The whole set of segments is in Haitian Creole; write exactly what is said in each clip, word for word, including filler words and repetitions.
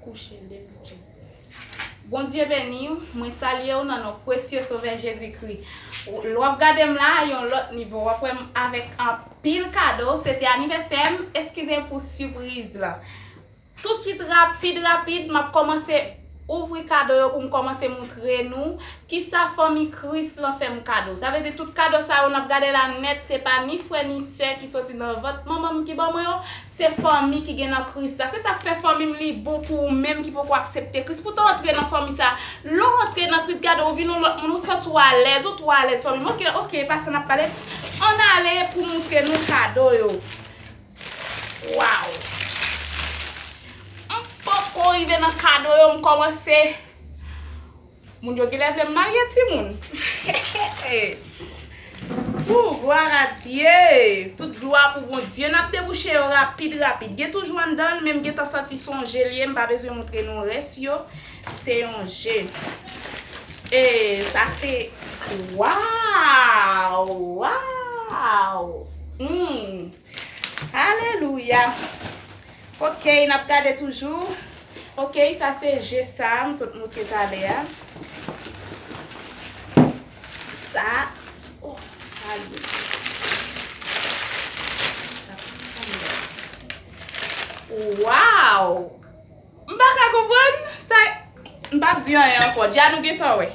Kouche l depi w kouche. Bondye beni w, mwen salye w nan non presye Sovè Jezikri. Lè w ap gade m la, yon lòt nivo, w ap wè m avèk anpil kado. Se te anivèsè m, eskize m pou sipriz la. Touswit, rapid, rapid, m ap kòmanse ouvri kado yo pou m kòmanse moutre nou kisa fanmi Kris lan fè m kado. Sa vle di tout kado sa yo n ap gade la nèt, se pa ni frè ni sè ki soti nan vant manman m ki ban mwen yo, se fanmi ki gen nan Kris la. Se sa k fè fanmi m li bon pou ou menm ki poko aksepte Kris. Pou w antre nan fanmi sa, lè w antre nan Kris, gade w vin yon lòt moun, ou santi w alèz, ou twò alèz fanmi m. Oke, oke, pase n ap pale. Ann ale pou moutre nou kado yo. Waw! M poko rive nan kado yo, m kòmanse. Moun yo genlè vle m marye timoun. Pou glwa a Dye! Tout glwa pou Bondye. N ap debouche yo rapid, rapid. Gen toujou anndan l, men m gentan santi se yon je l ye, m pa bezwen moutre nou rès yo. Se yon je. E sa se, waw! Waw! Hmm. Alelouya. Ok, n ap gade toujou. Ok, sa se je sa m sot moutre talè a. Sa, oh, sa li. Sa, waw! M pa ka konprann sa. M p ap di anyen ankò. Dja nou gentan wè.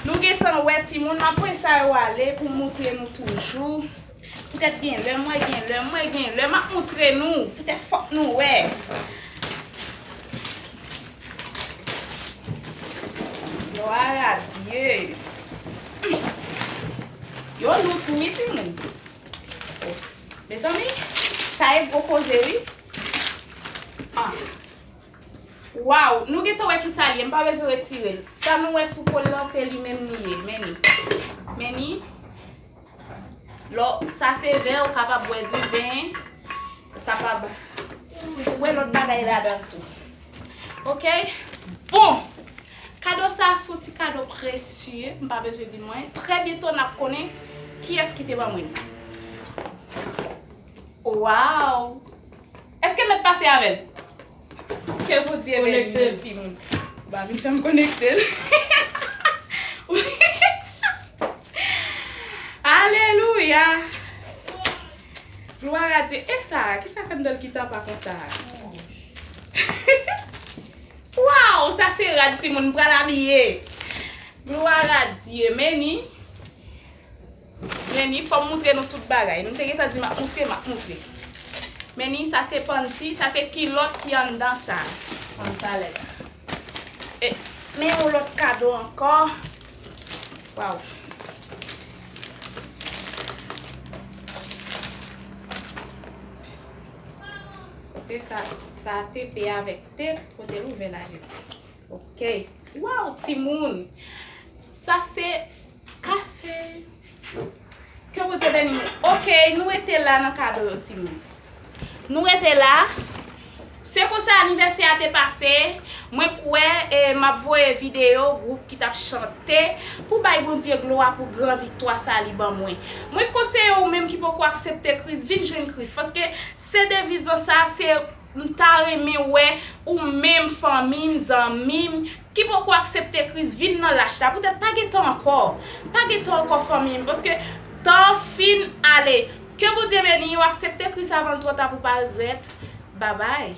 Nou gentan wè timoun, m ap pran sa yo ale pou m moutre nou toujou. Poutèt gen lè, mwen gen lè, mwen gen lè, m ap moutre nou. Poutèt fòk nou wè. Glwa a Dye. Yo lou tou wi timoun. Mezanmi, sa e gwo koze wi. Ah. Waw, nou gentan wè kisa l ye, m pa bezwen retire l. Sa nou wè sou kòl lan, se li menm li ye. Men ni. Men ni. Lò, sa se vè, ou kapab bwè diven, ou kapab bwè lòt bagay ladan tou. Ok? Bon, kado sa a se yon ti kado presye, m pa bezwen di nou anyen. Trè byento, n ap konnen kiyès ki te ban mwen l. Waw! Èske m mèt pase avè l? Ke Bondye beni nou, timoun. Ou pa vin fè m konekte l. Alelouya! Glwa a Dye. E sa, kisa k anndan l ki tapa konsa a? Waw, sa se rad timoun, m pral abiye. Glwa a Dye, men ni. Men ni, fò m moutre nou tout bagay. Nou te gentan di m ap moutre, m ap moutre. Men ni, sa se panti, sa se kilòt ki anndan sa. Ann talè. E, men yon lòt kado ankò. Waw. Kote sa, sa te pe avèk te, kote l ouvè la, Jezi. Ok. Waw, timoun. Sa se kafe. Ke Bondye beni nou. Ok, nou rete la nan kado yo, timoun. Nou rete la. Se konsa anivèsè a te pase. Mwen kwè, e, m ap voye videyo gwoup ki t ap chante pou bay Bondye glwa pou gran viktwa sa li ban mwen. Mwen konseye ou menm ki poko aksepte Kris, vin jwenn Kris. Paske se deviz nan sa, se M ta renmen wè ou menm, fanmi m, zanmi m, ki poko aksepte Kris, vin nan lach la. Poutèt pa gen tan ankò. Pa gen tan ankò, fanmi m, paske tan an fin ale. Ke Bondye beni w, aksepte Kris avan l twò ta pou w pa regrèt. Babay.